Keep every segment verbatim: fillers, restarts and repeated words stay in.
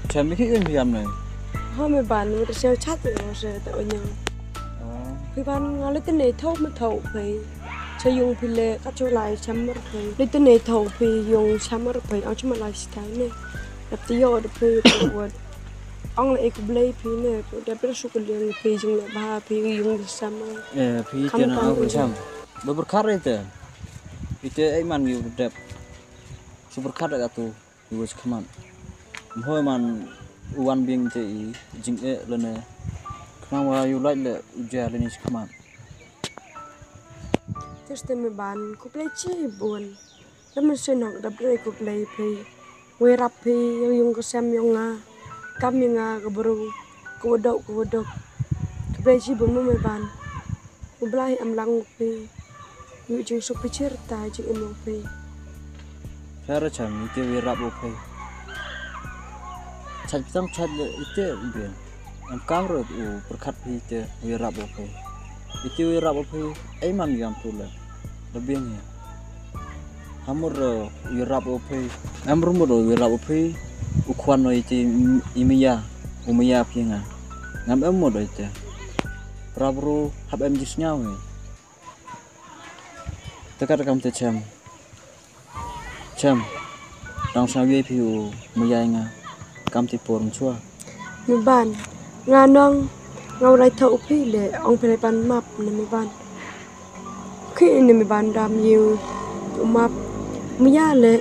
Chem mi ki un biam ne. Ha me ban me te sel chat yo se te onyang. Phi ban nga le te ne thau me thau phi. Che yung phi le ka chu lai chem mer phi. Le te ne thau phi yung chem mer phi. Ang chu ma lai stai ne. Dap te yo de phi ko wat. Ang le ek blai phi ne. Ko dap te su ko liang phi jing le ba phi yung chem mer. Eh, phi te na ko chem. Ba berkhat re te. Phi te ai man yu dap. Su berkhat re ka tu. Iwa skhmat. Mhoi man u wan biang te i jing e lene. Khnang wa yu lait le u ja lene skhmat. Tis te me ban ku plei chi bun. Lam me sen hok dap dre ku plei phi. Wei rap phi yung yung ka sem yung nga. Kam yung nga ka bru. Ku wadok ku wadok. Ku plei chi bun mo me ban. U Blai am lang u phi. Yu jing suk phi chir ta jing im u phi. Phara cham ite wi rap u phi. Chaj pitang chaj le ite bien. Am kam ro u perkhat phi ite wi rap u phi. Ite wi rap u phi. Ai man yam tu le. Le bien ya. Hamur wi rap u phi. Am rumur wi rap u phi. U khwan no ite imiya. U miya phi nga. Ngam em mo do ite. Prabru hap em jisnyaw hi. Tekat kam te chem. Chem. Tang sa ye phi u maya nga. Kam te por chua. Me ban. Nga nong. Nga urai tha u phi le ong phi le pan map ne me ban. Khi ne me ban dam yu u map. Maya le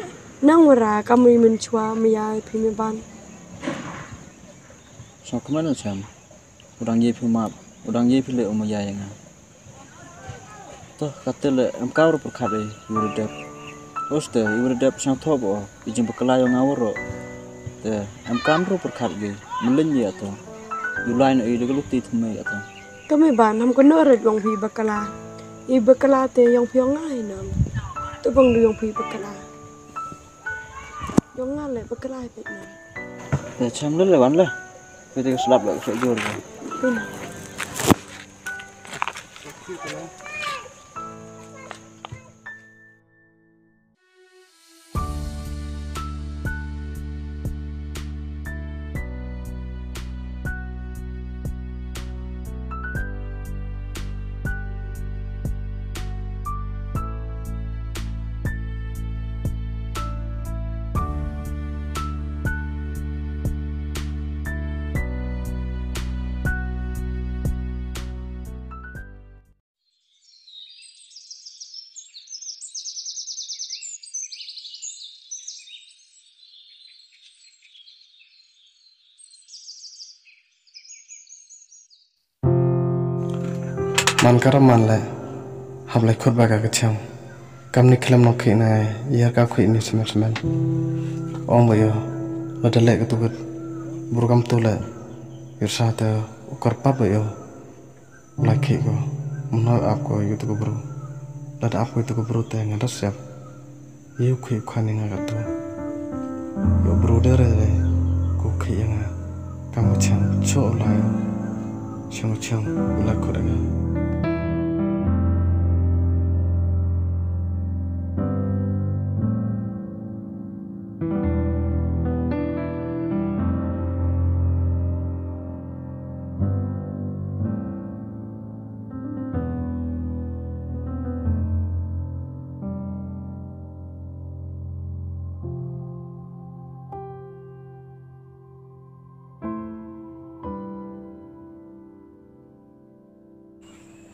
nang wara kam ri men chua maya phi me ban. Sa kemana chem. Udang ye phi map, udang ye phi le uma ya nga. Toh kate le em ka ru perkhat e yu redep. Oste yu redep sang thop o yu jing bakla yo nga waro. Te em kan ru perkhat ge melin ye ato. Yu lain e de luti thme ato. Kami ban ham kono red wang phi bakla. I bakla te yong phi yong ngai nam. Tu bang du yong phi bakla. Yong nga le bakla pet nam. Te cham le le wan le. Pete slap le so jor. Man ka raman le hap lai khut ba ka kacham. Kam ni khlem nok khi na yar ka khi ni semen semen. Ong ba yo la dale ka tukat. Bur kam tu le yar sa te ukar pap ba yo. Lai khi ko mnoi ap ko yu tu ko bru. Lada ap ko yu tu ko bru te nga da sep. Yu khi khani nga ka tu. Yo bru de re re. Ko khi ya nga. Kam ko chang cho la yo. Chang chang la ko da nga.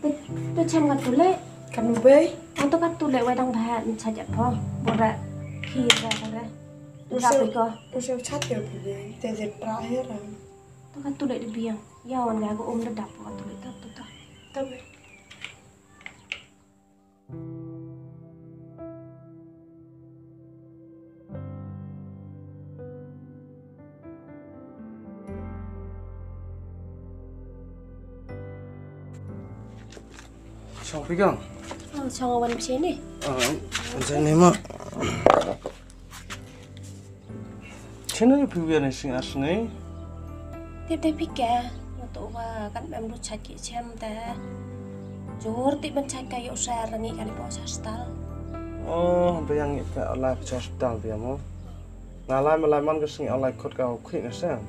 Te, te chem ka tule. Kam bei. Ato ka tule wai dang bha ni cha ja pho. Bora khi ra ra. Ra pe ko. Uso chat ya bi. Te je pra he ra. To ka tule de biang. Ya wan ga ko um da dap ka tule to to to. To be. Chong pi kang. Oh, chong wan pi sini. Ah, wan sini ma. Chene phi wian sing ar sngai. Tip te phi ke, nga tu wa kan mem du chat ki chem te. Jor ti ban chat ka yo sa rangi kali po sa stal. Oh, bayang ka la sa stal dia mo. Nga lai ma lai man ka sngi online khot ka u khih na sem.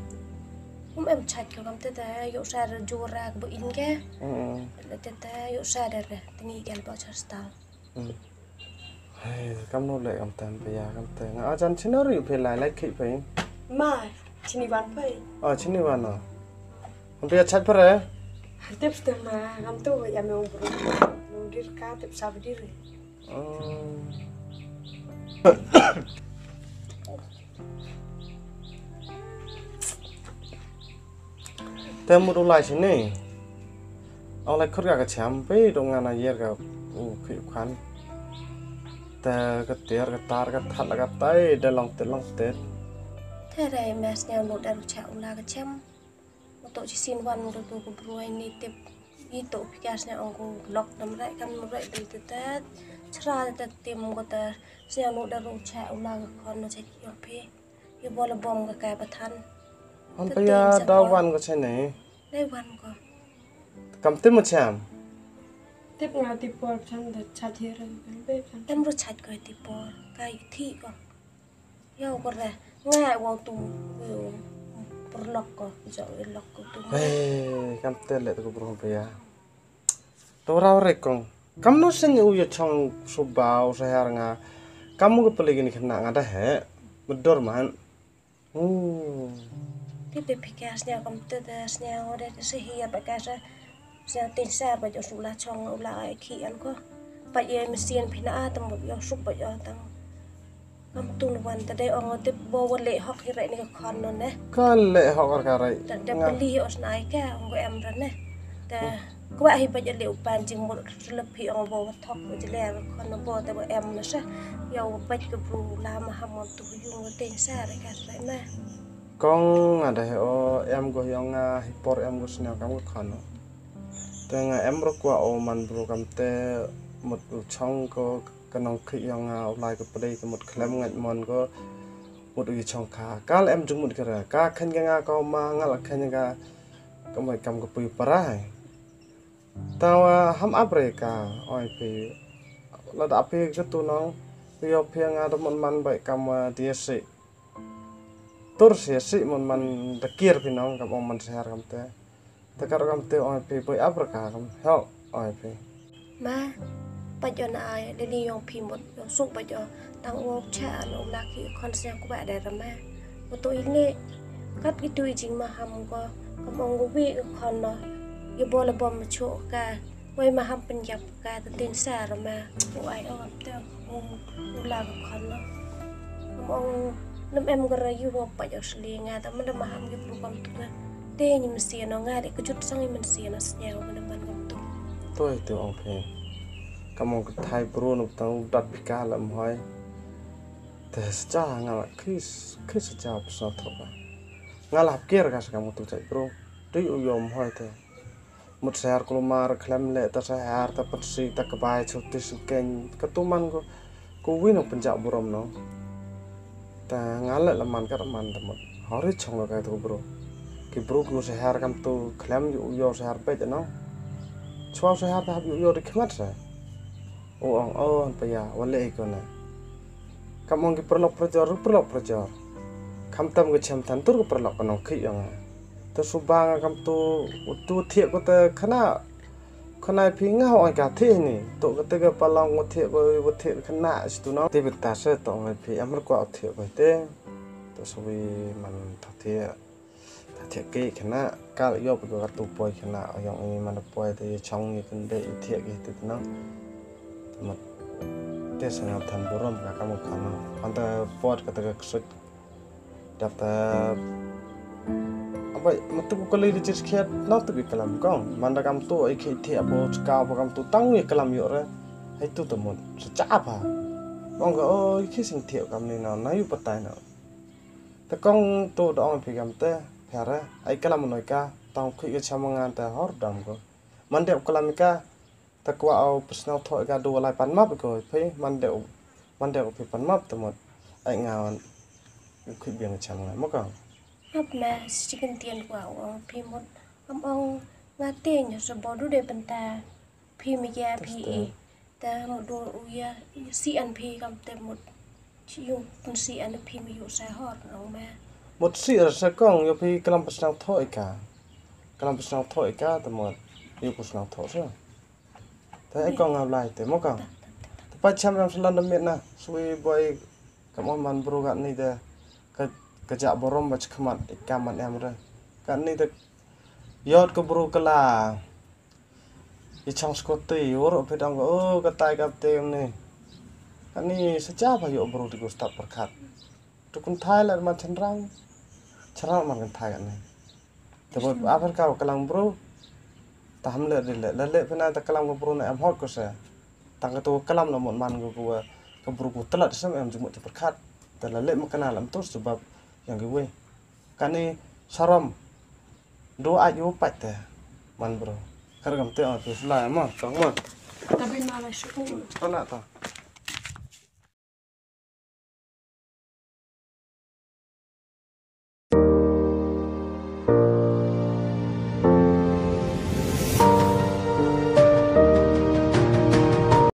Um em chait ka kam te te yo sa re jura ka bu in ke. Mm. Le te te yo sa re re te ngi gel ba char stal. Mm. Hey, kam no le kam tan pe ya kam te. Nga ajan chino ri pe lai lai khih pe. Ma, chini wan pe. Oh, chini wan no. Kam pe ya chait pe re. Tip stem ma, kam tu ya me um bro. Lu dir ka tip sa dir. Te mut u lai sini. Au lai khut ka ka cham pe dong nga na yer ka u khi u khan. Te ka tiar ka tar ka that la ka tai de long te long te. Te re mes nya mut da ru cha u la ka cham. Uto chi sin wan ko tu ko bruai ni tip. Ito pikas ne ong ko lok dam rai kam rai dam tetet. Chra tetet tim ko ta snya no da ro cha u la ko khon no cha ki ong phi. Yo bol bom ka kai pathan. Hon pa ya da wan ko cha ne. Dai wan ko. Kam tim mo cham. Tip nga tip por chan da cha thir kan be chan. Em ro cha ko tip por kai thi ko. Yo ko re ngai wa tu. Perlok ko jo lok ko tu. Hei, kam tele tu ko bro pe ya. To rau re kong. Kam no sen u ya chong subau sa har nga. Kam mu ko pele gini kena nga da he. Bedor man. Hmm. Ti pe pikas nya kam te te snya ode te se hi ya pikas. Snya tin sar ba jo sula chong ula ai khi an ko. Ba ye mesin pina a tam yo suk ba yo tang. Kam tun wan ta dei ong tip bo wa leh hok hi rai ni ka khon no ne. Ka leh hok ka rai. Ta dei peli os nai ka ong ko em ran ne. Ta kwa hi ba jale upan jing mo sulap hi ong bo wa thok ba jale ka khon no bo ta ba em na sa. Ya wa ba ka bru la ma ham tu yung wa teng sa rai ka rai na. Kong ada he o em go yong nga hi por em go snya kam ka khon no. Ta nga em ro kwa o man bru kam te mut u chong ko. Ka nong khih yong nga u lai ka pdei ka mut khlem ngait mon ko mut u chong kha kal em jung mut kra ka khen ka nga ka ma ngal khen ka ka mai kam ka pui parai. Tawa ham apre ka oi phi lada phi ka tu nong phi yo phi nga da mut man bai kam dia si tur si si mut man da kir phi nong kam ong man sehar kam te. Te ka kam te oi phi poi ap ra ka kam hel oi phi. Ma, pa jo na ai le ni yong phi mut yong suk pa jo tang o cha an um la ki khon snya ku ba da ra ma. Mo to i ne kat ki tu i jing ma ham ko kam ong ko wi ko khon no. Yo bol bom cho ka wai ma ham pynjap ka te tin sa ra ma. O ai o te o la ko khon no. Kam ong nam em ka ra yu wo pa jo sli nga ta ma da ma ham ki pru kam tu ka. Te ni mesti no nga de kejut sang ni mesti no snya ko ban ban kam tu. Toi tu ong phi. Kam ong ka thai bro no tang dat pika la mhoi. Te scha nga la kris kris scha psa tho ba. Nga la hap ker ka sa kam tu chai bro. Dei u yom hoi te. Mut sehar kulmar khlem le ta sehar ta pensi ta kebai chuti sengkeng. Ka tu man ko ko win ong penjak burom no. Ta nga le la man ka man ta mut. Hori chong ka tu bro. Ki bro ki u sehar kam tu khlem yu yo sehar pet no. Chwa sehar ta hap yu yo di khmat sa. O ong o pa ya wa le ko na. Kam ong ki perlok perjor perlok perjor. Kam tam ki chem tan tur ki perlok ka nong khih yong nga. Ta suba nga kam tu u tu thiek ko ta khana. Khana phi nga ong ka thiek ni. To ka te ka palong ko thiek ko ko thiek khana si tu nong. Te bita se to ngai phi amar ko thiek ko te. To subi man ta thiek. Ta thiek ki khana ka yo ko ka tu poi khana yong i man poi te chong ni kan de i thiek ki te nong. Mat te sa nga than burom ka kam khana. Anta pot ka ta ka ksut. Dap ta abai matu ko kali di chis khiat na tu bi kalam kong manda kam tu ai khi thi apo chka apo kam tu tang wi kalam yo re. Hai tu ta mut sa cha apa. Ong ka o i khi sing thi kam ni na na yu patai na. Ta kong tu da ong phi kam te pha re ai kalam noi ka tang khi ka chama ngan ta hor dam ko. Mande kalam ka ta kwa au personal tho ka du lai pan map ko phi mande mande ko phi pan map ta mut ai nga wan. Khit biang cham nga mo ka. Ap ma si kin tien kwa ong phi mut am ong nga te nyo so bo du de penta phi mi ya phi e ta mut du u ya si an phi kam te mut. Chi ïoh pynsi ana phi me ïoh sa hor nong ma. Mut si ra sa kong ïoh phi klam pynshong thoh ïa ka. Klam pynshong thoh ïa ka te mut ïoh pynshong thoh sa. Te ai kong nga lai te mo kong. Te pa cham ram sa lan da miet na. Sui boi kam on man bru gat ni de. Ka ka ja borom ba chkhmat ïa ka man em re. Gat ni de ïoh ka bru ka la. Ïa chang skoti ïoh ro phi dang o ka tai ka te ni. Gat ni sa ja ba ïoh bru ti ku stap perkhat. Tu kun thai la man chenrang. Chenrang man kan thai gat ni. Te bot a pher ka klam bru. Ta ham le ri le le le pena ta klam ko bru na em hot ko se. Tang ka tu klam la mon man ko ko ka bru ko telat sem em jumut ti perkhat. Ta la le ma kana lam tu sebab yang ki wei. Kani sarom. Do ai u pat te man bru. Kar gam te o tu sula ma tong ma. Tapi na la shu. Tana ta.